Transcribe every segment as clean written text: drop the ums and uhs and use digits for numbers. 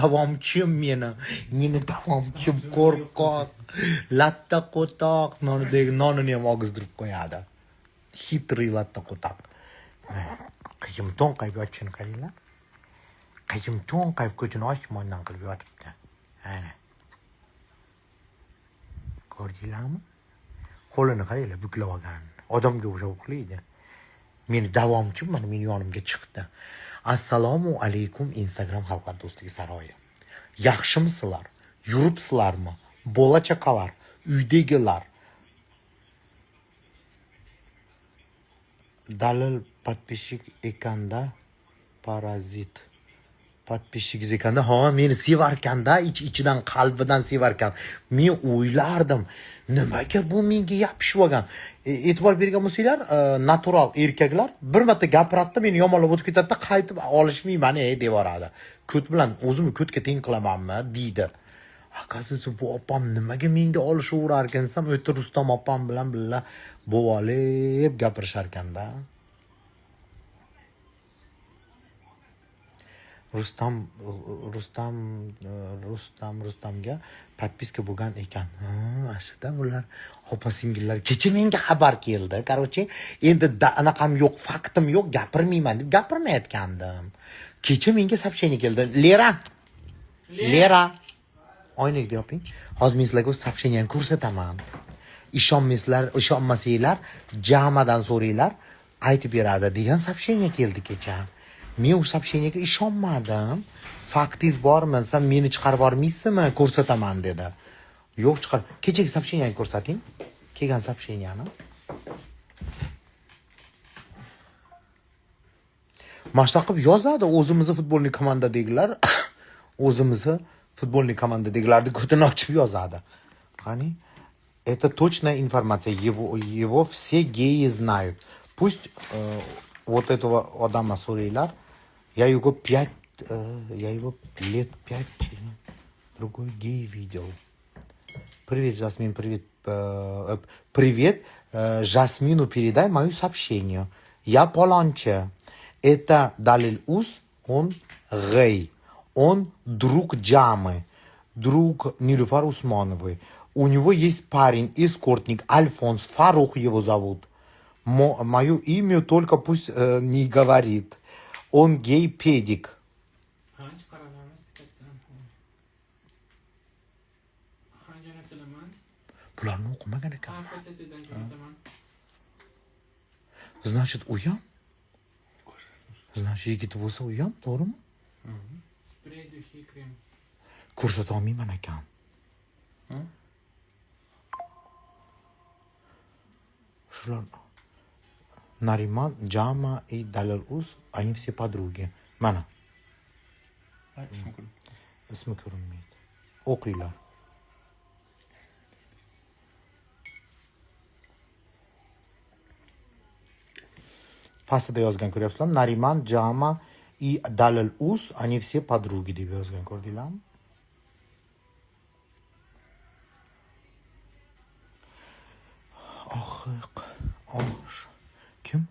Davomchim meni. Meni davomchim qo'rqoq. Latta qo'toq nonidagi nonini ham og'izdirib qo'yadi. Хитрый latta qo'toq. Qijim to'nqayib yotishini qaranglar. Qijim to'nqayib ko'zini osmondan qilib yotibdi. Ana. Ko'rdinglarmi? Qo'lini qaranglar, buklab olgan. Odamga o'xshab uxlaydi. Meni davomchim mana meni yonimga chiqdi. Assalomu alaykum, Instagram xalqlar do'stligi saroyi. Yaxshimisizlar? Yuribsizlarmi? Bola chaqalar, uydagilar. Dalil подписчик ekanda, parazit. Подписчик ekanda, ha, meni sevarkanda, ich ichidan, qalbidan sevarkan. Men o'ylardim, nimaga bu menga yopishib olgan? E'tibor bergan bo'lsanglar, natural erkaklar bir marta gapiradida, meni yomonlab o'tib ketadida, qaytib olishmayman, ey, devoradi. Ko't bilan o'zimni ko'tga teng qilamanmi deydi. Оказывается, bu opam nimaga menga olishaverarkan desam, u yerda Rustam opam bilan birga bo'lib gapirisharkanda. Rustam Rustam Rustam Rustamga подписка bo'lgan ekan. Ha, ashida bular opa singillar. Kecha menga xabar keldi. Короче, endi anaqam yo'q, faktim yo'q, gapirmayman deb gapirmayotgandim. Kecha menga сообщение keldi. Lera. Lera. Oynakni yoping. Hozir men sizlarga o'z сообщение ni ko'rsataman. Ishonmaysizlar, ishonmasanglar, jamadan so'ranglar, aytib beradi degan сообщение keldi kecha. Men u сообщение ga ishonmadim. Faktingiz bormi desam, meni chiqarib yubormaysizmi, ko'rsataman dedi. Yo'q, chiqar. Kechagi сообщение ni ko'rsating. Kelgan сообщение ni. Mana shunaqa qilib yozadi o'zimizni futbolniy komandadagilar, o'zimizni futbolniy komandadagilarni ko'tini ochib yozadi. Qani? Это точная информация. Его все геи знают. Пусть вот этого odama so'ranglar. Я его лет 5 другой гей видел. Привет, Жасмин, привет. Привет, Жасмину передай мою сообщение. Я Полонча. Это Далил Ус, он гей. Он друг Джамы, друг Нилюфар Усмановой. У него есть парень, эскортник, Альфонс, Фарух его зовут. Мое имя только пусть не говорит. Он гей-педик. Ha, chiqaramiz bittadan. Ha, jo'natilaman. Bularni o'qimagan Ha, ekanman. PTTdan jo'nataman. Значит, u ham? Значит, yigiti bo'lsa u ham, to'g'rimi? Спрей, духи, крем. Ko'rsata olmayman ekan. Shular Nariman, Jama и Dalil Uz, они все подруги. Mana, Ay, ismi ko'rin. Ismi ko'rinmaydi. O'qinglar. Pastida yozgan, ko'ryapsizlarmi? Nariman, Jama и Dalil Uz, они все подруги deb yozgan, ko'rdinglarmi? Ohiq, osh. Kim?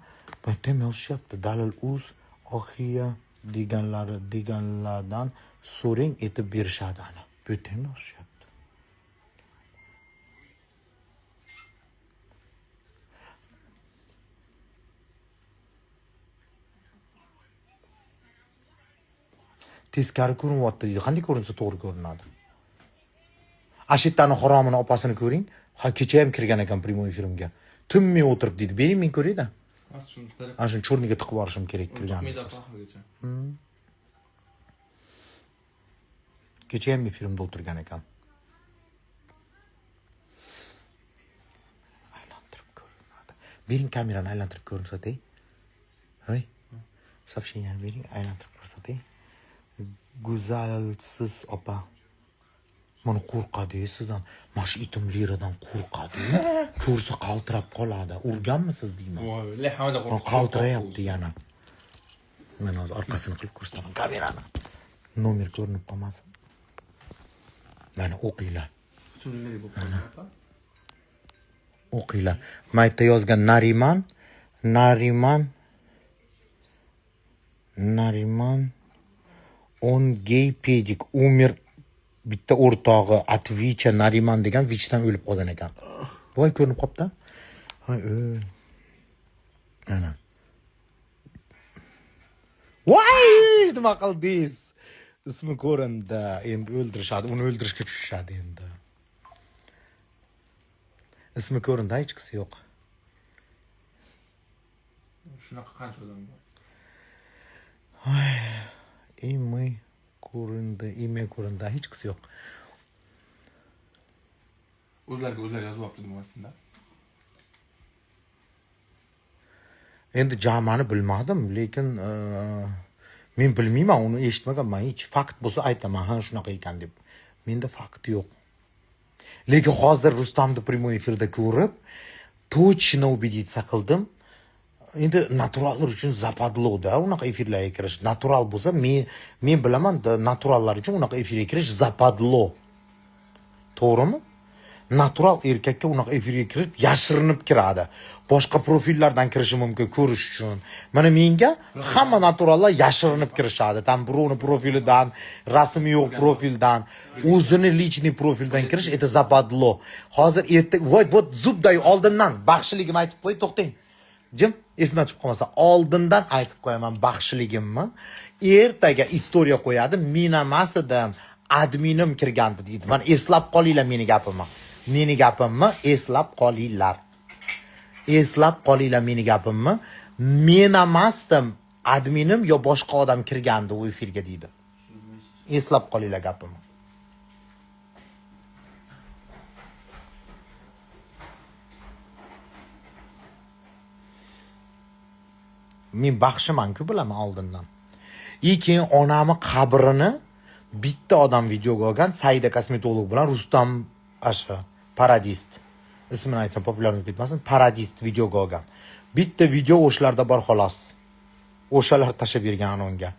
Bu yerda ham yozishyapti. Dalil Uz, Oxiya deganlari deganlardan so'rang, aytib berishadi ana. Bu yerda ham yozishyapti. Teskari ko'rinyapti deydi. Qanday ko'rinsa to'g'ri ko'rinadi? Ashitani haromini opasini ko'ring. Ha, kecha ham kirgan ekan прямой efirimga. Tinmay o'tirib deydi. Bering, men ko'rayda. Hozir shuni telefon. Ana shuni чёрный ga tiqib yuborishim kerak kirgan. Chiqmaydi oxirigacha. Kecha ham efirimda o'tirgan ekan. Aylantirib ko'rinadi. Bering, kamerani aylantirib ko'rsatay. Hoy. Сообщение ni bering, aylantirib ko'rsatay. Go'zalsiz opa. Mana qo'rqadi sizdan. Mana shu itim Leradan qo'rqadi. Ko'rsa qaltirab qoladi. Urganmisiz deyman. Voy, le hamada Mana qaltirayapti yana. Men hozir orqasini qilib ko'rsataman kamerani. Nomer ko'rinib qolmasin. Mana, o'qinglar. Shunday bo'lib qoldi, opa. O'qinglar. Maytda yozgan Nariman, Nariman, Nariman. Он гей, педик, умер, bitta o'rtog'i Atvicha Nariman degan VIChdan o'lib qolgan ekan. Voy, ko'rinib qolibdi. Voy, o'l. Ana. Voy, nima qildingiz? Ismi ko'rindi. Endi o'ldirishadi, uni o'ldirishga tushishadi endi. Ismi ko'rindi, hechqisi yo'q. Shunaqa qancha odam bor? Imi ko'rindi, ime ko'rindi, hechqisi yo'q. O'zlariga o'zlari yozyapti nimasida. Endi jamani bilmadim, lekin men bilmayman, uni eshitmaganman hech. Fakt bo'lsa aytaman, ha, shunaqa ekan deb. Menda fakt yo'q. Lekin hozir Rustamni прямой efirda ko'rib, точно убедиться qildim. Endi naturallar uchun западло da unaqa efirlarga kirish. Natural bo'lsa, men bilaman, naturallar uchun unaqa efirga kirish западло. To'g'rimi? Natural erkakka unaqa efirga kirib yashirinib kiradi. Boshqa profillardan kirishi mumkin ko'rish uchun. Mana menga hamma naturallar yashirinib kirishadi. Там birovni profilidan, rasmi yo'q profildan, o'zini личный profildan kirish это западло. Hozir erta voy, вот зуб даю oldindan baxshiligimni aytib qo'y, to'xtang. Jim, esimdan chiqib qolmasa, oldindan aytib qo'yaman baxshiligimni. Ertaga istoriya qo'yadi, men emas edim, adminim kirgandi deydi. Mana eslab qolinglar meni gapimni. Meni gapimni eslab qolinglar. Eslab qolinglar meni gapimni. Men emasdim, adminim yo boshqa odam kirgandi u efirga deydi. Eslab qolinglar gapimni. Men baxshiman-ku, bilaman oldindan. И keyin onamni qabrini bitta odam videoga olgan, Saida kosmetolog bilan Rustam asha paradist. Ismini aytsam populyar bo'lib ketmasin, paradist videoga olgan. Bitta video o'shalarda bor xolos. O'shalar tashlab bergan unga.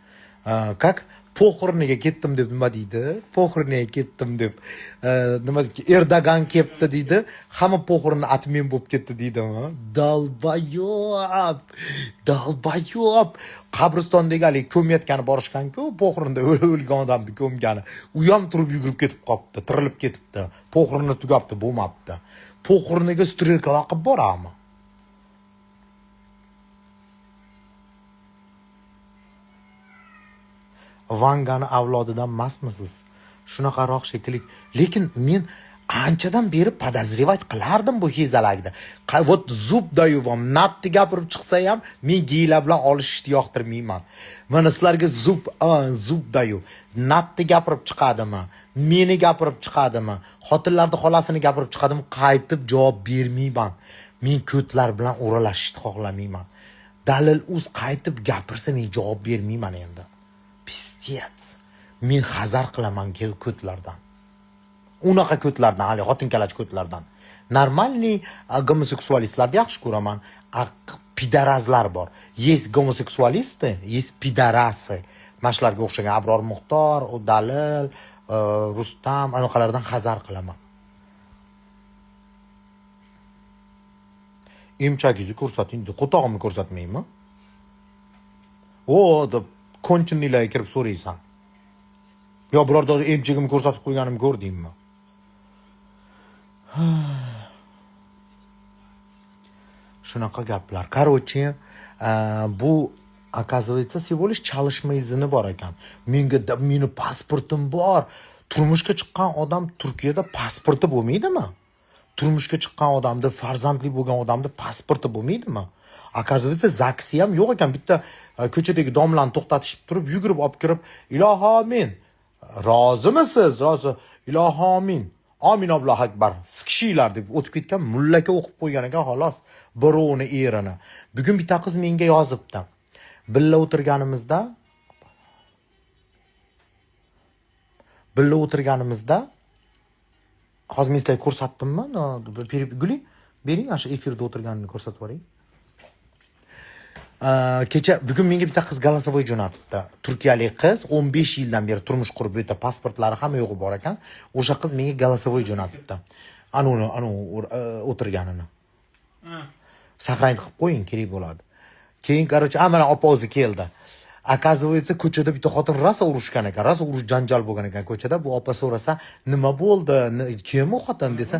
Как похорон iga ketdim deb nima deydi? Похорон iga ketdim deb. Nima deydi? Erdogan kelibdi deydi. Hamma похорон ni отмен bo'lib ketdi deydimi? Долбоёб. Долбоёб. Qabristondagi haligi ko'mayotgani borishgan-ku, похорон da o'lgan odamni ko'mgani. U ham turib yugurib ketib qolibdi, tirilib ketibdi. Похорон i tugabdi, bo'lmabdi. Похорон iga стрелка qilib borami? Vangani avlodidan emasmisiz? Shunaqaroq shekilli. Lekin men anchadan beri подозревать qilardim bu hezalakni. Вот зуб даю вам, natni gapirib chiqsa ham men geylar bilan olishishni yoqtirmayman. Mana sizlarga зуб даю. Natni gapirib chiqadimi? Meni gapirib chiqadimi? Xotinlarni xolasini gapirib chiqadimi? Qaytib javob bermayman. Men ko'tlar bilan o'ralashishni xohlamayman. Dalil uz qaytib gapirsa men javob bermayman endi. Пиздец. Men hazar qilaman ko'tlardan. Unaqa ko'tlardan, hali xotin kalach ko'tlardan. Нормальный gomoseksualistlarni yaxshi ko'raman. Пидарас lar bor. Есть гомосексуалисты, есть пидарасы. Mana shularga o'xshagan Abror Muxtor, u Dalil, Rustam, anaqalardan hazar qilaman. Emchagingizni ko'rsating, qo'tog'imni ko'rsatmaymi? O, deb конченый larga kirib so'raysan. Yo birorta emchagimni ko'rsatib qo'yganimni ko'rdingmi? Shunaqa gaplar. Короче, bu оказывается всего лишь çalışma izni bor ekan. Menga meni pasportim bor. Turmushga chiqqan odam Turkiyada pasporti bo'lmaydimi? Turmushga chiqqan odamni, farzandli bo'lgan odamni pasporti bo'lmaydimi? Оказывается, ЗАГС i ham yo'q ekan. Bitta ko'chadagi domlani to'xtatishib turib, yugurib olib kirib, "Ilohi amin. Rozimisiz? Rozi. Ilohi amin. Amin, Allohu akbar. Sikishinglar" deb o'tib ketgan mullaka o'qib qo'ygan ekan xolos birovni erini. Bugun bitta qiz menga yozibdi. Birga o'tirganimizda hozir men sizlarga ko'rsatdimmi? No, Guli, bering, ana shu efirda o'tirganini ko'rsatib yuboring. Kecha bugun menga bitta qiz голосовой jo'natibdi. Turkiyalik qiz 15 yildan beri turmush qurib, bu yerda pasportlari hamma yo'g'i bor ekan. O'sha qiz menga голосовой jo'natibdi. Anuni, anu o'tirganini. Ha. Сохранить qilib qo'ying, kerak bo'ladi. Keyin, короче, a mana opa o'zi keldi. Оказывается, ko'chada bitta xotin rosa urushgan ekan, rosa urush janjal bo'lgan ekan ko'chada. Bu opa so'rasa, nima bo'ldi, kim u xotin desa,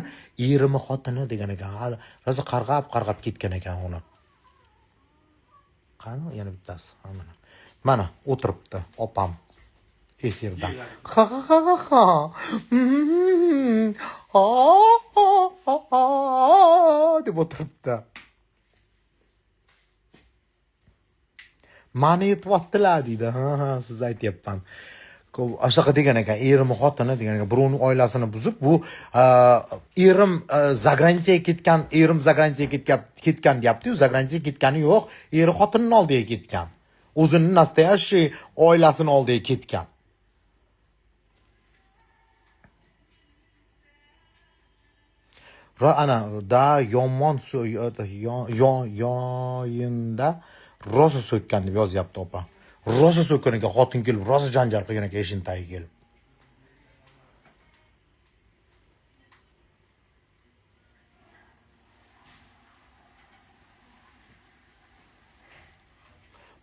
erimni xotini degan ekan. Hali rosa qarg'ab qarg'ab ketgan ekan uni. Qani yana bittasi, ha, mana. Mana o'tiribdi opam efirda. Ha ha ha ha ha. Ha ha ha ha deb o'tiribdi. Mani yetyaptilar deydi. Ha ha, siz aytyapman. Shunaqa degan ekan, erimni xotini degan ekan, birovning oilasini buzib, bu erim заграница ga ketgan, erim заграница ga ketgan deyapti-yu, заграница ga ketgani yo'q, eri xotinini oldiga ketgan. O'zini настоящий oilasini oldiga ketgan. Ana da yomon yoyinda rosa so'kkan deb yozyapti opa. Rosa so'kkan ekan, xotin kelib, rosa janjal qilgan ekan eshikning tagiga kelib.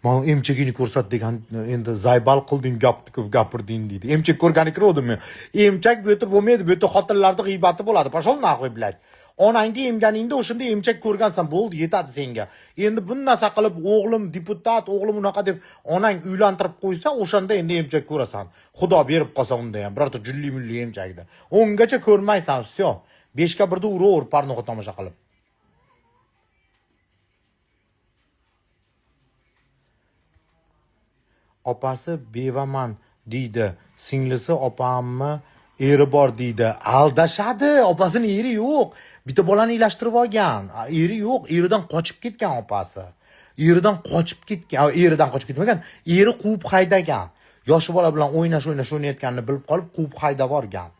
Mana emchagini ko'rsat degan, endi заебал qilding, gapni ko'p gapirding deydi. Emchak ko'rgani kiruvdimi? Emchak bu yerda bo'lmaydi, bu yerda xotinlarning g'iybati bo'ladi. Пошёл нахуй, блядь. Onangni emganingda o'shanda emchak ko'rgansan, bo'ldi, yetadi senga. Endi bu narsa qilib, o'g'lim deputat, o'g'lim unaqa deb onang uylantirib qo'ysa, o'shanda endi emchak ko'rasan. Xudo berib qolsa unda ham birorta julli mulli emchakni. Ungacha ko'rmaysan, всё. 5 ga 1 da uraver порнуха tomosha qilib. Opasi bevaman deydi, singlisi opamni eri bor deydi. Aldashadi, opasini eri yo'q. Bitta bolani ilashtirib olgan. Eri yo'q, eridan qochib ketgan opasi. Eridan qochib ketgan, eridan qochib ketmagan, eri quvib haydagan. Yosh bola bilan o'ynash o'ynash o'ynayotganini bilib qolib, quvib haydab yuborgan.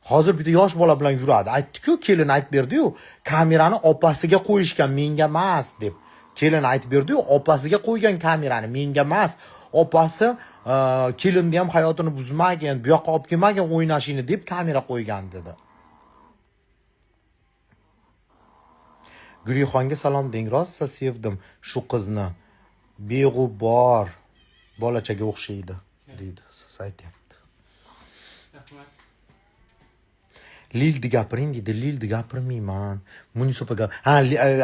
Hozir bitta yosh bola bilan yuradi. Aytdi-ku, kelin aytib berdi-yu, kamerani opasiga qo'yishgan, menga emas deb. Kelin aytib berdi-yu, opasiga qo'ygan kamerani, menga emas. Opasi kelinni ham hayotini buzmagin, bu yoqqa olib kelmagin o'ynashingni deb kamera qo'ygan dedi. Gulixonga salom deng, rosa sevdim shu qizni. Beg'ubor bolachaga o'xshaydi deydi. Siz aytyapti. Rahmat. Lilni gapiring deydi. Lilni gapirmayman. Munisa opaga ha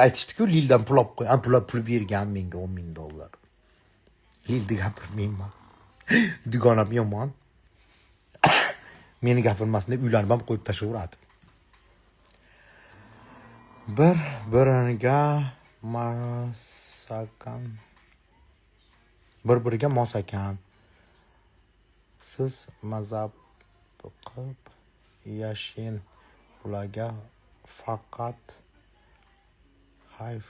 aytishdi-ku, Lildan pul olib qo'y, pul bergan menga 10 ming dollar. Lilni gapirmayman. Dugonam yomon. Meni gapirmasin deb uylanib ham qo'yib tashlayveradi. Bir biriga masakan. Bir-biriga mos ekan. Siz mazab qilib yashin ularga faqat hayf.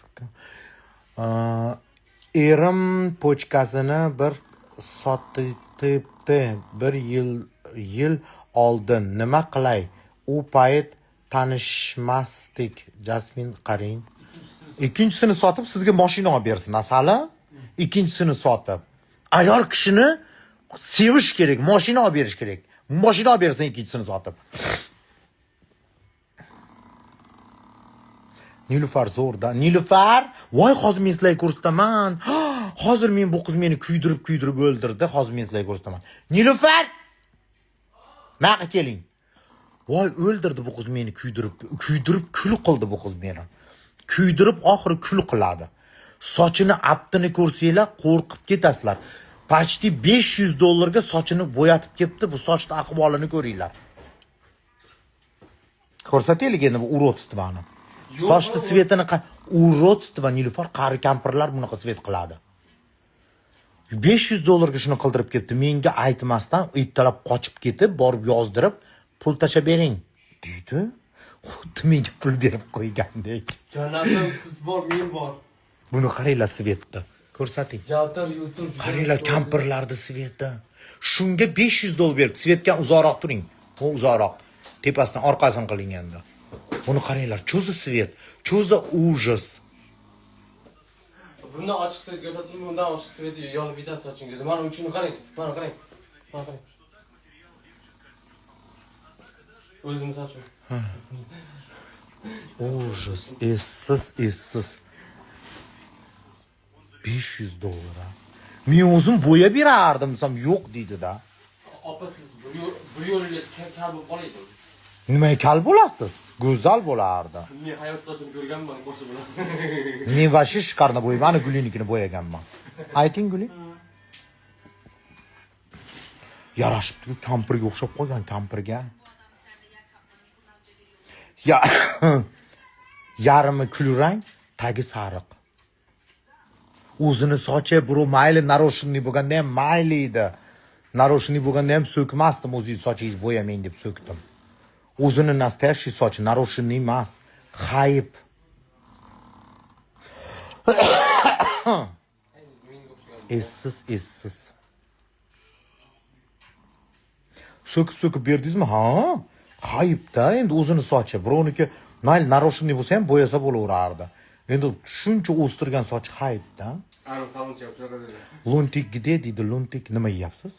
Erim pochkasini bir sotibdi bir yil oldin. Nima qilay? U payt tanishmasdik. Jasmin qarang. Ikkinchisini sotib sizga mashina olib bersin, asali. Ikkinchisini sotib. Ayol kishini sevish kerak, mashina olib berish kerak. Mashina olib bersin ikkinchisini sotib. Nilufar zo'rda. Nilufar, voy hozir men sizlarga ko'rsataman. Hozir men bu qiz meni kuydirib kuydirib o'ldirdi. Hozir men sizlarga ko'rsataman. Nilufar! Maqa keling. Voy o'ldirdi bu qiz meni kuydirib, kuydirib kul qildi bu qiz meni. Kuydirib oxiri kul qiladi. Sochini aptini ko'rsanglar qo'rqib ketasizlar. Почти 500 dollarga sochini bo'yatib ketdi. Bu sochni ahvolini ko'ringlar. Ko'rsataylik endi bu уродство ni. Sochni цвет ini уродство. Nilufar, qari kampirlar bunaqa цвет qiladi. 500 dollarga shuni qildirib ketdi. Menga aytmasdan ertalab qochib ketib, borib yozdirib, pul tashlab bering deydi. Xuddi menga pul berib qo'ygandek. Jannatim siz bor, men bor. Buni qaranglar цвет ni. Ko'rsating. Yaltir yultir. Juda Qaranglar kampirlarni цвет i. Shunga 500 dollar berib, цвет ga uzoqroq turing. U uzoqroq. Tepasidan orqasini qiling endi. Buni qaranglar, что за цвет? Что за ужас? Bundan ochiq свет ko'rsatdim, bundan ochiq свет yonib ketadi soching dedi. Mana uchini qarang, mana qarang. Mana qarang. O'zimni sochim. Ужас, essiz, essiz. 500 dollar. Ha. Men o'zim bo'yab berardim desam, yo'q deydi-da. Opa, siz bir yo'lga kal bo'lib qolaydim. Nimaga kal bo'lasiz? Go'zal bo'lardi. Men hayot sochini ko'rganman, boshi bilan. Men вообще шикарно bo'yayman. Ana Gulinikini bo'yaganman. Ayting, Guli. Yarashibdi, kampirga o'xshab qolgan, kampirga. Ya yarmi kulrang, tagi sariq. O'zini sochi birov mayli нарощенный bo'lganda ham mayli edi. Нарощенный bo'lganda ham so'kmasdim, o'zingiz sochingiz bo'yamang deb so'kdim. O'zini настоящий sochi, нарощенный emas. Hayib. Menga o'xshagan. Essiz, essiz. So'kib so'kib berdingizmi? Ha? Hayibda endi o'zini sochi. Birovniki mayli нарощенный bo'lsa ham bo'yasa bo'laverardi. Endi shuncha o'stirgan sochi hayibda. Ana salonchi ham shunaqa dedi. Лунтик где deydi, Лунтик nima yeyapsiz?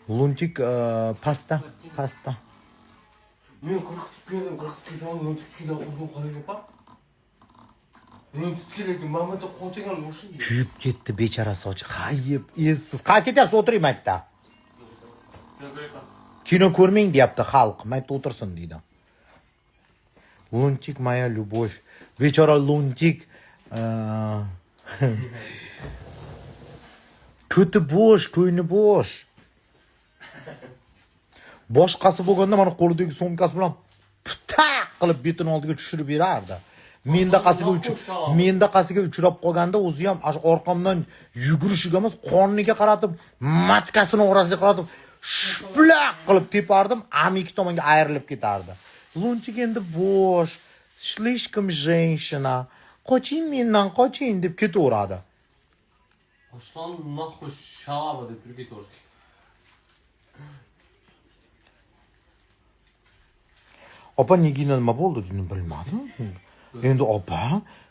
Лунтик pasta, pasta. Men qo'rqitib keldim, qo'rqitib kelsam, Luntikdan uzun qarang, opa. Luntik lekin mana bu yerda qotigan o'sha. Kuyib ketdi bechora sochi. Hayib, essiz. Qayerga ketyapsiz? O'tiring maytda. Kino ko'rmang deyapti xalq. Maytda o'tirsin deydi. Лунтик моя любовь. Bechora Лунтик ko'ti bo'sh, ko'ngli bo'sh. Boshqasi bo'lganda mana qo'lidagi sumkasi bilan putaq qilib betini oldiga tushirib berardi. Mendaqasiga uchrab qolganda o'zi ham orqamdan yugurishiga emas, qorniga qaratib, matkasini orasiga qaratib, shplaq qilib tepardim, am ikki tomonga ayrilib ketardi. Лунтик endi bo'sh, слишком женщина. Qoching mendan, qoching deb ketaveradi. Пошла нахуй, шалава deb turib ketaverishgan. Opa, Nigina nima bo'ldi dedim, bilmadim. Endi opa,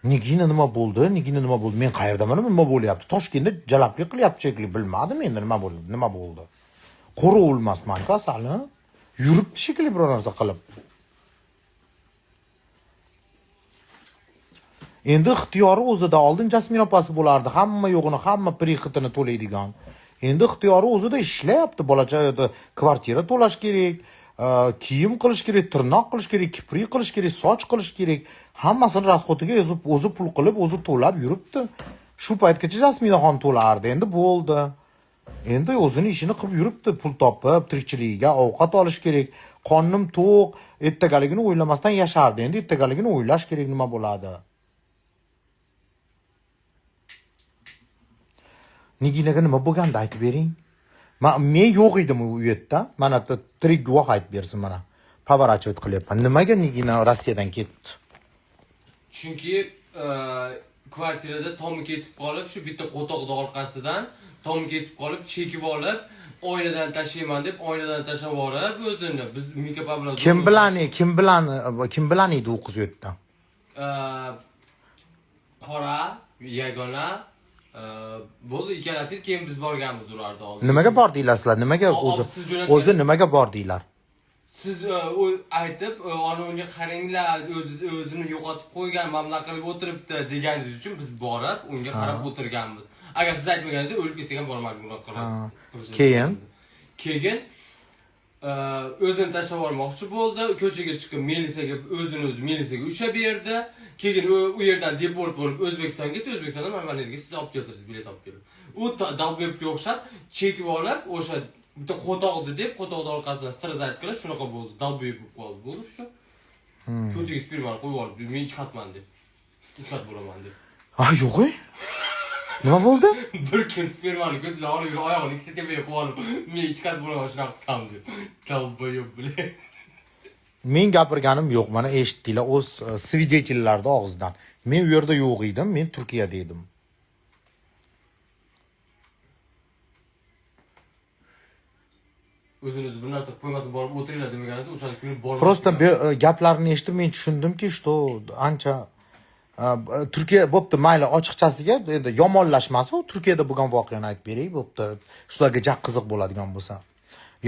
Nigina nima bo'ldi? Nigina nima bo'ldi? Men qayerda bilaman nima bo'lyapti? Toshkentda jalablik qilyapti shekilli, bilmadim endi nima bo'ldi, nima bo'ldi. Qo'rovul emasman-ku asali. Yuribdi shekilli biror narsa qilib. Endi ixtiyori o'zida. Oldin Jasmin opasi bo'lardi, hamma yo'g'ini, hamma прихоть ini to'laydigan. Endi ixtiyori o'zida, ishlayapti, bolacha kvartira to'lash kerak, kiyim qilish kerak, tirnoq qilish kerak, kiprik qilish kerak, soch qilish kerak. Hammasini расход iga o'zi pul qilib, o'zi to'lab yuribdi. Shu paytgacha Jasminaxon to'lardi, endi bo'ldi. Endi o'zini ishini qilib yuribdi, pul topib, tirikchiligiga ovqat olish kerak. Qornim to'q, ertagaligini o'ylamasdan yashardi. Endi ertagaligini o'ylash kerak, nima bo'ladi. Niginaga nima bo'lgandi aytib bering. Men yo'q edim u yerda. Mana tirik guvoh aytib bersin mana. Поворачивать qilyapman. Nimaga Nigina Rossiyadan ketdi? Chunki kvartirada tomi ketib qolib, shu bitta qo'toqni orqasidan tomi ketib qolib, chekib olib, oynadan tashlayman deb oynadan tashlab yuborib o'zini. Biz Mika bilan Kim bilan edi u qiz u yerda? Qora, yagona bo'ldi ikkalasi, keyin biz borganmiz ularni oldiga. Nimaga bordinglar sizlar? Nimaga o'zi siz jo'natgan- o'zi nimaga bordinglar? Siz u aytib, ana unga qaranglar, o'zi o'zini yo'qotib qo'ygan, mana bunaqa qilib o'tiribdi deganingiz uchun biz borib, unga qarab o'tirganmiz. Agar siz aytmaganingizda o'lib ketsak ham bormadik bunaqa qilib. Keyin? Keyin o'zini tashlab yubormoqchi bo'ldi. Ko'chaga chiqib militsiyaga o'zini o'zi militsiyaga ushlab berdi. Keyin u yerdan deport bo'lib O'zbekistonga ketdi. O'zbekistondan mana yerga siz olib keltirsiz, bilet olib kelib. U долбоёб ga o'xshab chekib olib, o'sha bitta qo'toqdi deb, qo'toqni orqasidan страдать qilib shunaqa bo'ldi. Долбоёб bo'lib qoldi. Bo'ldi shu. Ko'ziga spermani qo'yib olib, men ikki xatman deb. Ikki xat bo'laman deb. Ah, yo'q. Nima bo'ldi? Bir kun spermani ko'ziga olib yurib, oyog'ini ikkita tepaga qo'yib olib, men ikki xat bo'laman shunaqa qilsam deb. Долбоёб, блин. Men gapirganim yo'q, mana eshitdinglar o'z свидетель larning og'zidan. Men u yerda yo'q edim, men Turkiyada edim. O'zini o'zi bir narsa qo'ymasin, borib o'tiringlar demaganingizda o'sha kuni borib Просто gaplarni eshitib men tushundimki, что ancha Turkiya bo'pti, mayli, ochiqchasiga endi yomonlashmasi, u Turkiyada bo'lgan voqeani aytib beray, bo'pti. Shularga ja qiziq bo'ladigan bo'lsa.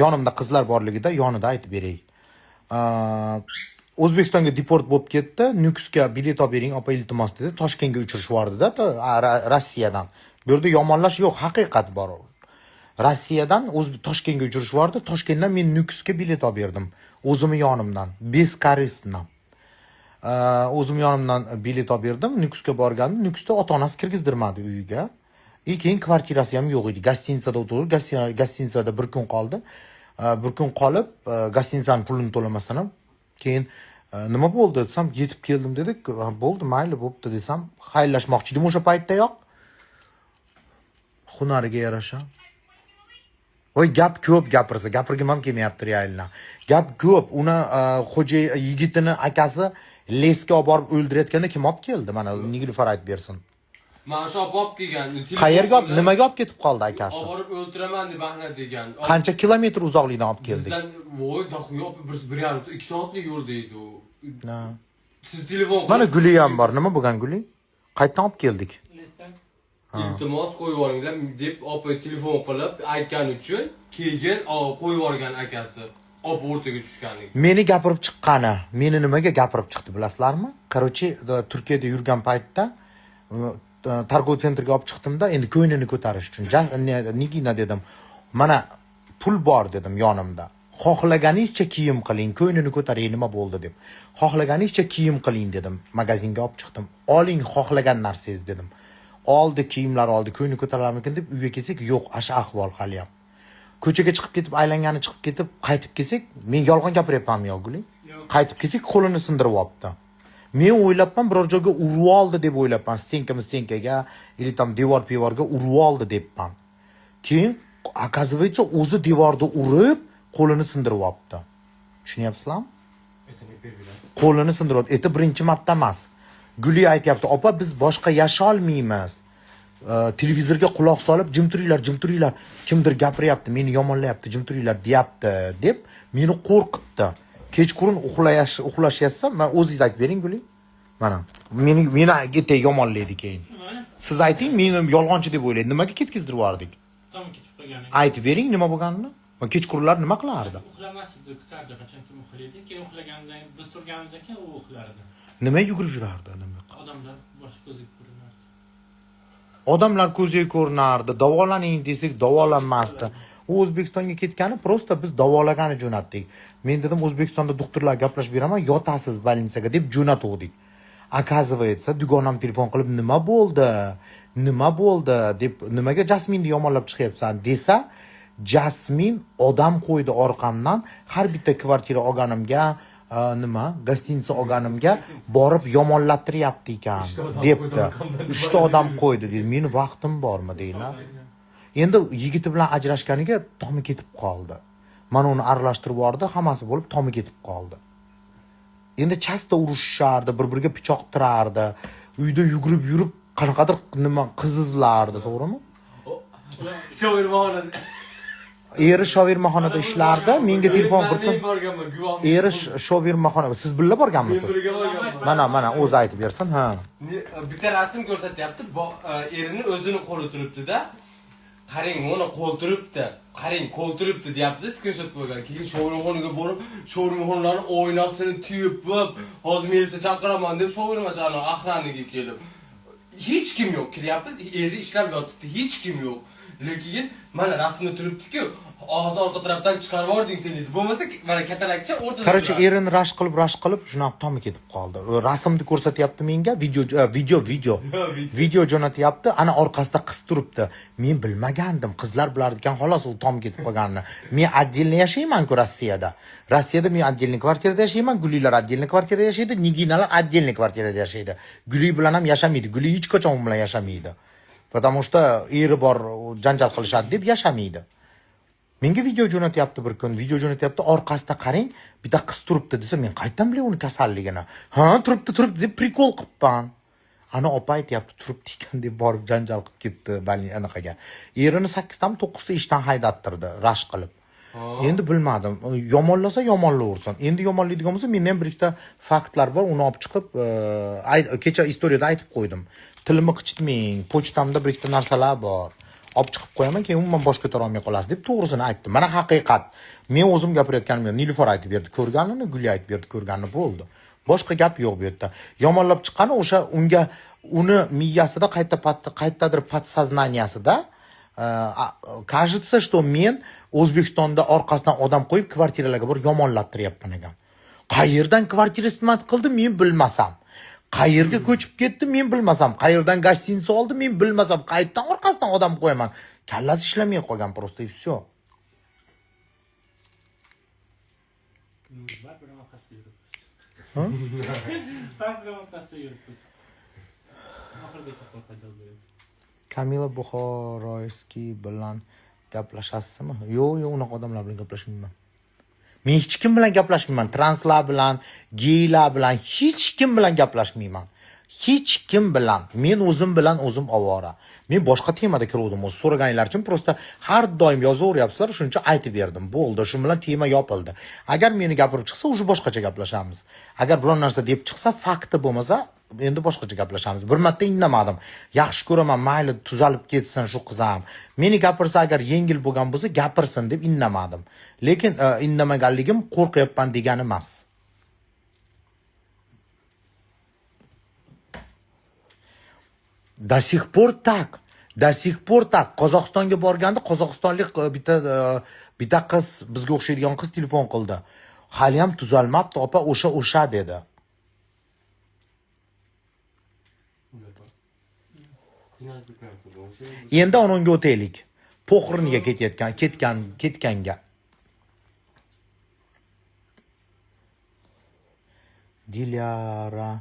Yonimda qizlar borligida yonida aytib beray. O'zbekistonga deport bo'lib ketdi, Nukusga bilet olib bering, opa, iltimos dedi. Toshkentga uchirish yubordida, Rossiyadan. Bu yerda yomonlash yo'q, haqiqat bor. Rossiyadan o'z Toshkentga uchirish bordi. Toshkentdan men Nukusga bilet olib berdim. O'zimni yonimdan, бескорыстно. O'zim yonimdan bilet olib berdim. Nukusga borgandim. Nukusda ota-onasi kirgizdirmadi uyiga. И keyin kvartirasi ham yo'q edi. Гостиница da o'tirib, гостиница da bir kun qoldi. Bir kun qolib, гостиница ni pulini to'lamasdan ham keyin nima bo'ldi desam, yetib keldim dedi. "Ha, bo'ldi, mayli, bo'pti" desam, xayrlashmoqchi edim o'sha paytdayoq. Hunariga yarasha. Voy, gap ko'p gapirsa, gapirgim ham kelmayapti реально. Gap ko'p. Uni xo'ja yigitini akasi лес ga olib borib o'ldirayotganda kim olib keldi? Mana Nilufar aytib bersin. Mana shu olib kelgan. Telefon Qayerga olib, qilib, nimaga olib ketib qoldi akasi? Olib borib o'ldiraman deb bahna degan. Qancha kilometr uzoqlikdan olib keldik? Bizdan voy, дохуя 1,5 soat, 2 soatlik yo'lda edi u. Ha. Siz telefon Mana Guli ham bor. Nima bo'lgan, Guli? Qayerdan olib keldik? Лес dan. Iltimos, qo'yib yuboringlar deb opa telefon qilib aytgani uchun keyin qo'yib yuborgan akasi. Opa o'rtaga tushganligi. Meni gapirib chiqqani, meni nimaga gapirib chiqdi bilasizlarmi? Короче, Turkiyada yurgan paytda торговый центр ga olib chiqdimda, endi ko'nglini ko'tarish uchun. Nigina dedim. Mana pul bor dedim yonimda. Xohlaganingizcha kiyim qiling, ko'nglini ko'taring, nima bo'ldi deb. Xohlaganingizcha kiyim qiling dedim. Magazinga olib chiqdim. Oling xohlagan narsangiz dedim. Oldi, kiyimlar oldi, ko'ngli ko'tarilarmikin deb uyga kelsak, yo'q, asha ahvol hali ham. Ko'chaga chiqib ketib, aylangani chiqib ketib, qaytib kelsak, men yolg'on gapiryapmanmi yo, Guli? Yo'q. Qaytib kelsak, qo'lini sindirib olibdi. Men o'ylabman, biror joyga urib oldi deb o'ylabman, стенка стенка ga или там devor pevorga urib oldi debman. Keyin оказывается, o'zi devorda urib, qo'lini sindirib olibdi. Tushunyapsizlarmi? Qo'lini sindirib oldi. Это birinchi marta emas. Guli aytyapti, opa, biz boshqa yasholmaymiz. Televizorga quloq solib, jim turinglar, jim turinglar, kimdir gapiryapti, meni yomonlayapti, jim turinglar deyapti deb meni qo'rqitdi. Kechqurun uxlashyapsam, man, o'zingiz aytib bering, Guli. Mana meni ertaga yomonlaydi keyin. Nimani? Siz ayting, meni yolg'onchi deb o'ylaydi. Nimaga ketkizdirib yubordik? Tom ketib qolgan. Aytib bering nima bo'lganini. Va kechqurunlar nima qilardi? Uxlamas edi, kutardi qachon kim uxlaydi. Keyin uxlagandan, biz turganimizdan keyin u uxlardi. Nima yugurib yurardi? Nima? Odamlar bosh ko'ziga ko'rinardi. Odamlar ko'ziga ko'rinardi. Davolaning desak, davolanmasdi. U O'zbekistonga ketgani просто biz davolagani jo'natdik. Men dedim, O'zbekistonda doktorlar gaplashib beraman, yotasiz больница ga deb jo'natuvdik. Оказывается, dugonam telefon qilib, nima bo'ldi, nima bo'ldi deb, nimaga Jasminni yomonlab chiqyapsan desa, Jasmin odam qo'ydi orqamdan, har bitta kvartira olganimga, nima, гостиница olganimga borib yomonlattiryapti ekan Uchta odam debdi. qo'ydi orqamdan. Uchta odam qo'ydi deydi. Meni vaqtim bormi deylar. Endi yigiti bilan ajrashganiga tomi ketib qoldi. Mana uni aralashtirib yubordi, hammasi bo'lib tomi ketib qoldi. Endi часто urushishardi, bir biriga pichoq tirardi, uyda yugurib yurib qanaqadir nima qiz izlardi, to'g'rimi? Shoirxona. Eri shovirmaxonada ishlardi. Menga telefon bir kun Men borganman, guvohim. Eri shovirmaxona, siz birga borganmisiz? Men birga borganman. Mana, mana, o'zi aytib bersin, ha. Bitta rasm ko'rsatyapti, erini o'zini qo'li turibdi-da. Qarang, mana qo'l turibdi. Qarang, qo'l turibdi deyapti, skrinshot qo'ygan. Keyin shovirxonaga borib, shovirxonalarni oynasini tepib, hozir militsiya chaqiraman deb shovirmachi охранник ka kelib. Hech kim yo'q. Kiryapmiz, eri ishlab yotibdi, hech kim yo'q. Lekin mana rasmda turibdi-ku, og'iz orqa tarafdan chiqarib yubording sen deydi. Bo'lmasa mana katalakcha o'rtada Короче, turadi. Erini rashk qilib, rashk qilib, shunaqa tomi ketib qoldi. U rasmni ko'rsatyapti menga, video video video. Video jo'natyapti. Ana orqasida qiz turibdi. Men bilmagandim, qizlar bilar ekan xolos u tom ketib qolganini. Men отдельно yashayman-ku Rossiyada. Rossiyada men отдельный kvartirada yashayman, Gulilar отдельный kvartirada yashaydi, Niginalar отдельный kvartirada yashaydi. Guli bilan ham yashamaydi. Guli hech qachon u bilan yashamaydi. Потому что eri bor, janjal qilishadi deb yashamaydi. Menga video jo'natyapti bir kun, video jo'natyapti, orqasida qarang, bitta qiz turibdi desa, men qayerdan bilay uni kasalligini? Ha, turibdi, turibdi deb прикол qilibman. Ana opa aytyapti, turibdi ekan deb borib janjal qilib ketdi anaqaga. Erini 8 tami 9 ta ishdan haydattirdi, rashk qilib. Endi bilmadim. Yomonlasa yomonlaversin. Endi yomonlaydigan bo'lsa, menda ham bir ikkita faktlar bor, uni olib chiqib, kecha istoriyada aytib qo'ydim. Tilimni qichitmang, pochtamda bir ikkita narsalar bor. Olib chiqib qo'yaman, keyin umuman bosh ko'tara olmay qolasiz deb to'g'risini aytdim. Mana haqiqat. Men o'zim gapirayotganim yo'q. Nilufar aytib berdi ko'rganini, Guli aytib berdi ko'rganini, bo'ldi. Boshqa gap yo'q bu yerda. Yomonlab chiqqani o'sha unga Uni miyasida qayta qayerdadir подсознания sida кажется, что men O'zbekistonda orqasidan odam qo'yib kvartiralarga borib yomonlab turyapman ekan. Qayerdan kvartira снимать qildi, men bilmasam. Qayerga ko'chib ketdi, men bilmasam. Qayerdan гостиница oldi, men bilmasam. Qayerdan orqasidan odam qo'yaman? Kallasi ishlamay qolgan просто, и все. Baribir orqasida yuribmiz. Baribir orqasida yuribmiz. Oxirigacha qo'rqadi bo'ladi. Kamila Buxoroyskiy bilan gaplashasizmi? Yo'q, yo'q, unaqa odamlar bilan gaplashmayman. Men hech kim bilan gaplashmayman. Translar bilan, geylar bilan, hech kim bilan gaplashmayman. Hech kim bilan. Men o'zim bilan o'zim ovora. Men boshqa temada kiruvdim o'zi. So'raganlar uchun просто har doim yozaveryapsizlar, shuning uchun aytib berdim. Bo'ldi, shu bilan tema yopildi. Agar meni gapirib chiqsa, уже boshqacha gaplashamiz. Agar biror narsa deb chiqsa, fakti bo'lmasa, endi boshqacha gaplashamiz. Bir marta indamadim. Yaxshi ko'raman, mayli, tuzalib ketsin shu qiz ham. Meni gapirsa, agar yengil bo'lgan bo'lsa, gapirsin deb indamadim. Lekin indamaganligim qo'rqyapman degani emas. До сих пор так. До сих пор так. Qozog'istonga borganda qozog'istonlik bitta qiz, bizga o'xshaydigan qiz telefon qildi. Hali ham tuzalmabdi, opa, o'sha o'sha dedi. Qiynalib ketmayapti. Endi ononga o'taylik. Похорон ga ketayotgan, ketgan, ketganga. Dilyara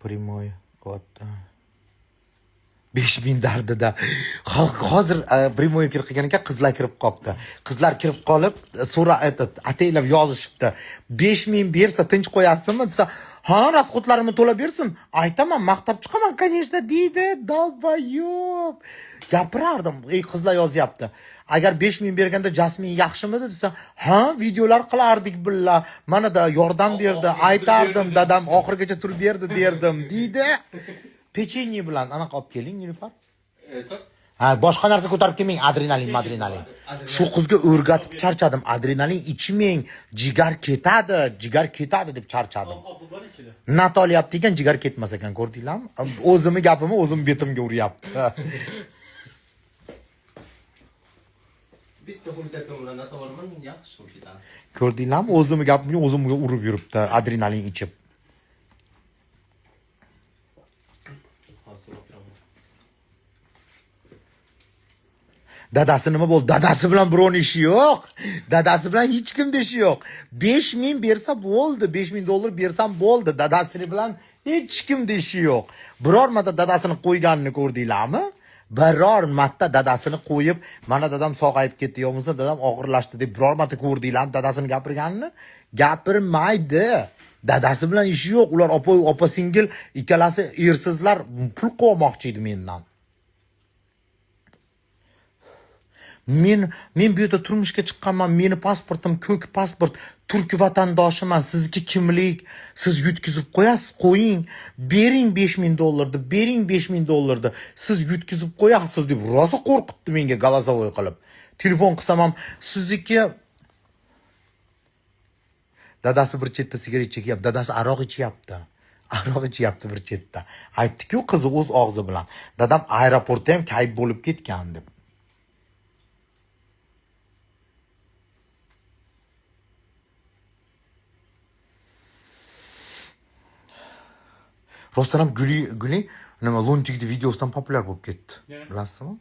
прямой katta. 5000 dardida. Hozir прямой efir qilgan ekan, qizlar kirib qolibdi. Qizlar kirib qolib, so'ra этот, ataylab yozishibdi. 5000 bersa tinch qo'yasizmi desa, ha, расход larimni to'lab bersin. Aytaman, maqtab chiqaman, конечно, deydi. Долбоёб. Gapirardim. Ey, qizlar yozyapti. Agar 5000 berganda Jasmin yaxshimidi desa, ha, videolar qilardik billa. Mana-da yordam berdi, Oxirigacha turib aytardim, berdi. Dadam oxirigacha turib berdi derdim, deydi. Pechenye bilan anaqa olib keling, Nilufar. Ha, boshqa narsa ko'tarib kelmang, adrenalin, adrenalin. Shu qizga o'rgatib charchadim. Adrenalin ichmang, jigar ketadi, jigar ketadi deb charchadim. Oqi bor ichida. Nat olyapti ekan, jigar ketmas ekan, ko'rdinglarmi? O'zimni gapimni o'zim betimga uryapti. Bitta xultakim bilan nata olaman, yaxshi bo'lib ketadi. Ko'rdinglarmi? O'zimni gapimga o'zimga urib yuribdi, adrenalin ichib. Hozir so'rab turaman. Dadasi nima bo'ldi? Dadasi bilan birovning ishi yo'q. Dadasi bilan hech kimda ishi yo'q. 5000 bersa bo'ldi, 5000 dollar bersam bo'ldi. Dadasini bilan hech kimda ishi yo'q. Biror marta dadasini qo'yganini ko'rdinglarmi? Biror marta dadasini qo'yib, mana dadam sog'ayib ketdi, yo bo'lmasa dadam og'irlashdi deb biror marta ko'rdinglarmi dadasini gapirganini? Gapirmaydi. Dadasi bilan ishi yo'q. Ular opa opa singil ikkalasi ersizlar, pul qilmoqchi edi mendan. Men bu yerda turmushga chiqqanman, meni pasportim ko'k pasport, turk vatandoshiman, sizniki kimlik? Siz yutkizib qo'yasiz, qo'ying. Bering 5000 dollarni, bering 5000 dollarni. Siz yutkizib qo'yasiz deb rosa qo'rqitdi menga голосовой qilib. Telefon qilsam ham sizniki. Dadasi bir chetda sigaret chekyapti, dadasi aroq ichyapti. Aroq ichyapti bir chetda. Aytdi-ku qizi o'z og'zi bilan. Dadam aeroportda ham kayf bo'lib ketgan deb. Rostdan ham Guli Guli nima, Luntikni videosidan populyar bo'lib ketdi. Ne? Bilasizmi?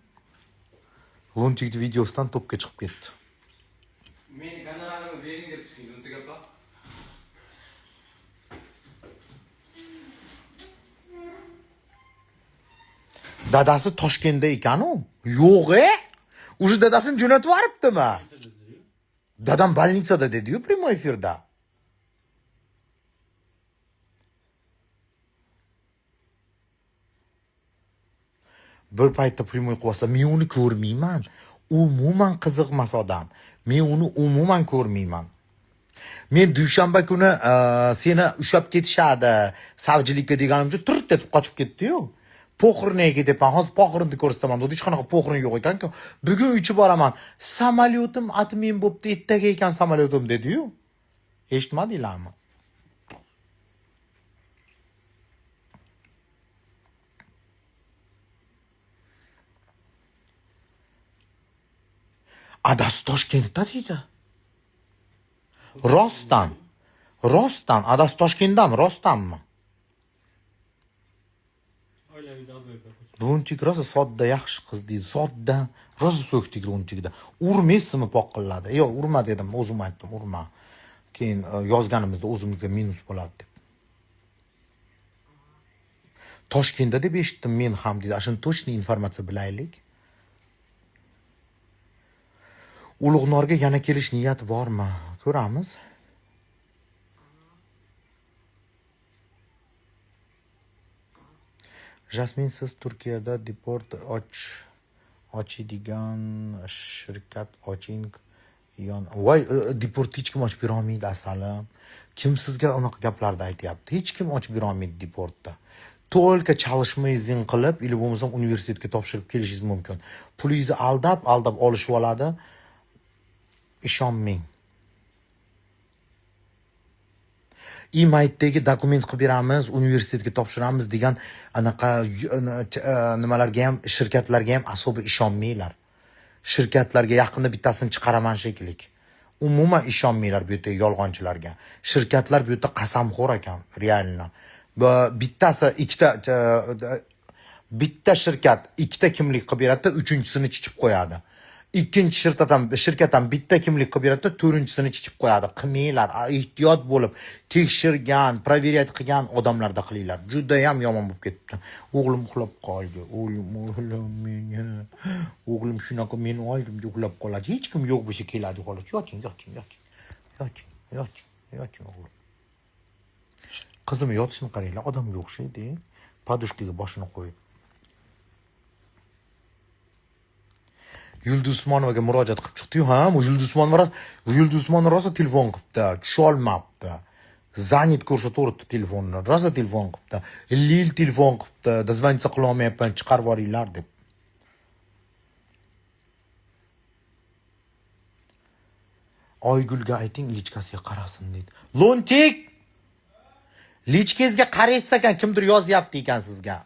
Luntikni videosidan topga chiqib ketdi. Meni gonorarimni bering deb chiqing, Luntik opa. Dadasi Toshkentda ekan-u. Yo'q, e? Уже dadasini jo'natib yuboribdimi? Dadam больница da dedi-yu прямой efirda. Bir paytda прямой qilyapsizlar, men uni ko'rmayman. Umuman qiziq emas odam. Men uni umuman ko'rmayman. Men dushanba kuni seni ushlab ketishadi savjilikka deganimcha tirt etib qochib ketdi-yu. Похорон ga ketyapman. Hozir похорон ni ko'rsataman dedi. Hech qanaqa похорон yo'q ekan-ku. Bugun uchib boraman. Samolyotim отмен bo'pti, ertaga ekan samolyotim dedi-yu. Eshitmadinglarmi? Adasi Toshkentda deydi. Rostdan. Rostdan, adasi Toshkentdami, rostdanmi? Oilaviy долбоёб. Luntik rosa sodda, yaxshi qiz deydi. Sodda. Rosa so'kdik Luntikda. Urmaysizmi poqilladi. Yo'q, urma dedim, o'zim aytdim, urma. Keyin yozganimizda o'zimizga minus bo'ladi deb. Toshkentda deb eshitdim men ham deydi. Ana shuni точный informatsiya bilaylik. Ulug'norga yana kelish niyati bormi? Ko'ramiz. Jasmin, siz Turkiyada deport ochadigan shirkat oching. Yon voy, deport hech kim ochib bera olmaydi, asalim. Kim sizga unaqa gaplarni aytyapti? Hech kim ochib bera olmaydi deportda. Только çalışma izin qilib, или bo'lmasam universitetga topshirib kelishingiz mumkin. Pulingizni aldab, aldab olishib oladi. Ishonmang. IMAITdagi dokument qilib beramiz, universitetga topshiramiz degan anaqa nimalarga ham, shirkatlarga ham особо ishonmanglar. Shirkatlarga yaqinda bittasini chiqaraman shekilli. Umuman ishonmanglar bu yerdagi yolg'onchilarga. Shirkatlar bu yerda qasamxo'r ekan, реально. Bu bittasi ikkita bitta shirkat ikkita kimlik qilib beradi, uchinchisini chichib qo'yadi. Ikkinchi shirkat ham bitta kimlik qilib beradi, to'rtinchisini chichib qo'yadi. Qilmanglar, ehtiyot bo'lib, tekshirgan, проверять qilgan odamlarda qilinglar. Juda ham yomon bo'lib ketibdi. O'g'lim uxlab qoldi. O'g'lim, o'g'lim meni. O'g'lim shunaqa meni oldimda uxlab qoladi. Hech kim yo'q bo'lsa keladi xolos. Yoting, yoting, yoting. Yoting, yoting, yoting o'g'lim. Qizim yotishini qaranglar, odamga o'xshaydi. Подушка ga boshini qo'yib. Yulduz Usmonovaga murojaat qilib chiqdi-yu, ha, bu Yulduz Usmonova Yulduz Usmonova rosa telefon qilibdi, tusholmabdi. Занят ko'rsataveribdi telefonni, rosa telefon qilibdi. Lil telefon qilibdi, дозвониться qila olmayapman, chiqarib yuboringlar deb. Oygulga ayting, личка siga qarasin deydi. Luntik! Личка ngizga qaraysiz ekan, kimdir yozyapti ekan sizga.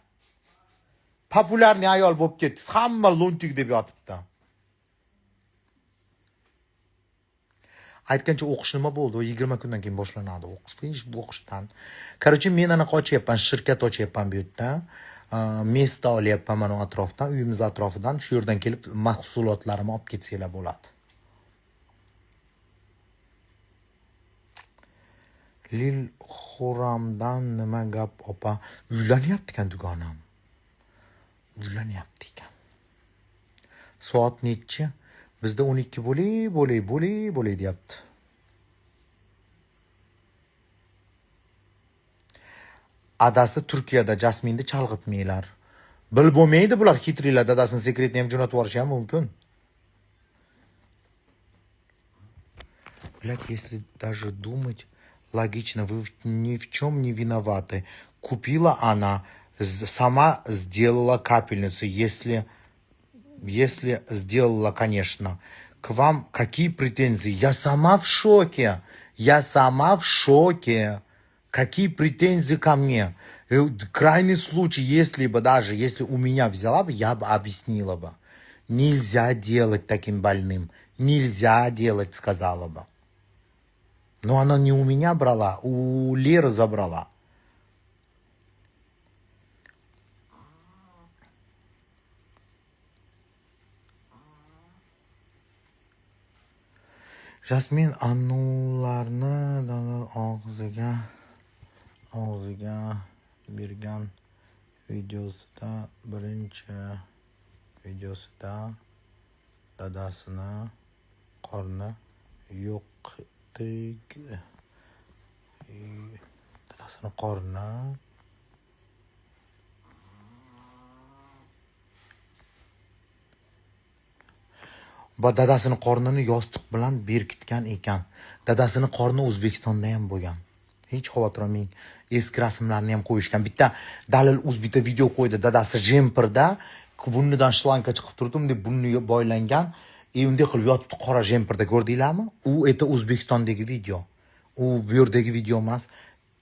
Популярный ayol bo'lib ketdingiz, hamma Luntik deb yotibdi. Aytgancha, o'qish nima bo'ldi? U 20 kundan keyin boshlanadi o'qish. Hech bu o'qishdan. Короче, men anaqa ochyapman, shirkat ochyapman bu yerda. Место olyapman mana atrofdan, uyimiz atrofidan. Shu yerdan kelib mahsulotlarimni olib ketsanglar bo'ladi. Lil Xuramdan nima gap, opa? Uylanyapti ekan dugonam. Uylanyapti ekan. Soat nechi? Bizda 12 bo'lay, bo'lay, bo'lay, bo'lay deyapti. Adasi Turkiyada, Jasminni chalg'itmanglar. Bilib bo'lmaydi bular хитрый lar, dadasini секрет ni ham jo'natib yuborishi ham mumkin. Блядь, если даже думать логично, вы ни в чем не виноваты. Купила она, сама сделала капельницу, если сделала, конечно. К вам какие претензии? Я сама в шоке. Я сама в шоке. Какие претензии ко мне? Крайний случай, если бы даже, если у меня взяла бы, я бы объяснила бы. Нельзя делать таким больным. Нельзя делать, сказала бы. Но она не у меня брала, у Леры забрала. Jasmin anularni og'ziga bergan videosida, birinchi videosida dadasini qorni yo'qdek, dadasini qorni va dadasini qornini yostiq bilan berkitgan ekan. Dadasini qorni O'zbekistonda ham bo'lgan. Hech xavotir olmang. Eski rasmlarni ham qo'yishgan. Bitta Dalil Uz bitta video qo'ydi. Dadasi jemperda, burnidan шланга chiqib turdi, unday burniga boylangan. Unday qilib yotibdi qora jemperda, ko'rdinglarmi? U это O'zbekistondagi video. U bu yerdagi video emas.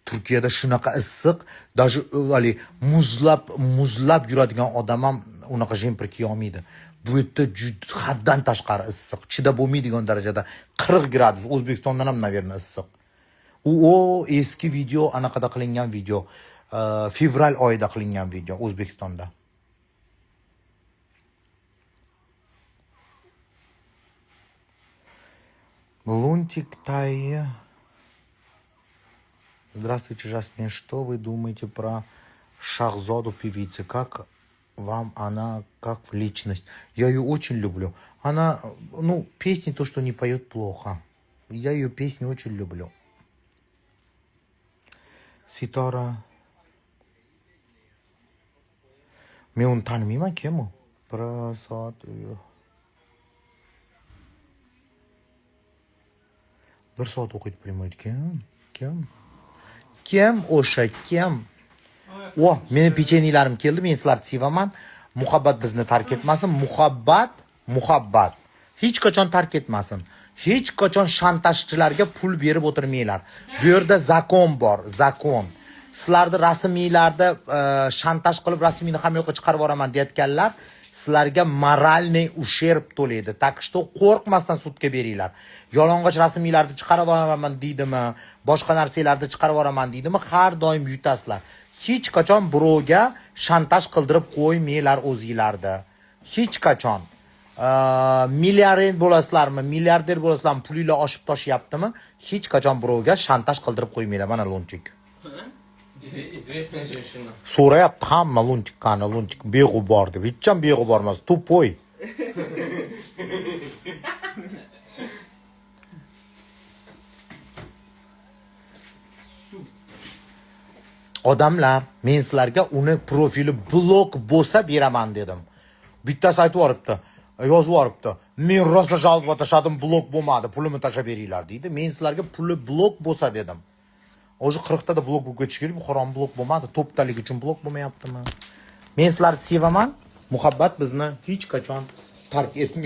Turkiyada shunaqa issiq, даже haligi muzlab muzlab yuradigan odam ham unaqa jemper kiya olmaydi. Bu yerda juda haddan tashqari issiq, chidab bo'lmaydigan darajada 40 gradus. O'zbekistondan ham, наверное, issiq. U eski video, anaqada qilingan video, fevral oyida qilingan video O'zbekistonda. Лунтик Тай. Здравствуйте, Жасмин. Что вы думаете про Шахзоду певицы? Как вам она, как в личность? Я ее очень люблю. Она, ну, песни то, что не поет плохо. Я ее песни очень люблю. Ситора. Men uni tanimayman, kim u? Bir soat, bir soat o'qiydi прямой. Kim? Kim? Kim o'sha, kim? O, meni pecheniylarim keldi. Men sizlarni sevaman. Muhabbat bizni tark etmasin. Muhabbat, muhabbat hech qachon tark etmasin. Hech qachon shantajchilarga pul berib o'tirmanglar. Bu yerda закон bor, закон. Sizlarni rasmiylarda shantaj qilib, rasmiyni hamma yoqqa chiqarib yuboraman deyotganlar sizlarga моральный ущерб to'laydi. Так что qo'rqmasdan sudga beringlar. Yalang'och rasmiylarni chiqarib yuboraman deydimi, boshqa narsalarni chiqarib yuboraman deydimi, har doim yutasizlar. Hech qachon birovga shantaj qildirib qo'ymanglar o'zinglarni. Hech qachon. Milliarder bo'lasizlarmi, milliarder bo'lasizlarmi, pulinglar oshib toshyaptimi? Hech qachon birovga shantaj qildirib qo'ymanglar. Mana Luntik. Известная женщина. So'rayapti hamma: Luntik qani, Luntik beg'ubor deb. Hech ham beg'ubor emas, тупой. Odamlar, men sizlarga uni profili blok bo'lsa beraman dedim. Bittasi aytib yuboribdi, yozib yuboribdi: "Men rosa жалоба tashladim, blok bo'lmadi, pulimni tashlab beringlar", deydi. Men sizlarga puli blok bo'lsa dedim. O'zi 40 tada blok bo'lib ketishi kerak, bu harom blok bo'lmadi. To'ptalik uchun blok bo'lmayaptimi? Men sizlarni sevaman. Muhabbat bizni hech qachon tark etmaydi.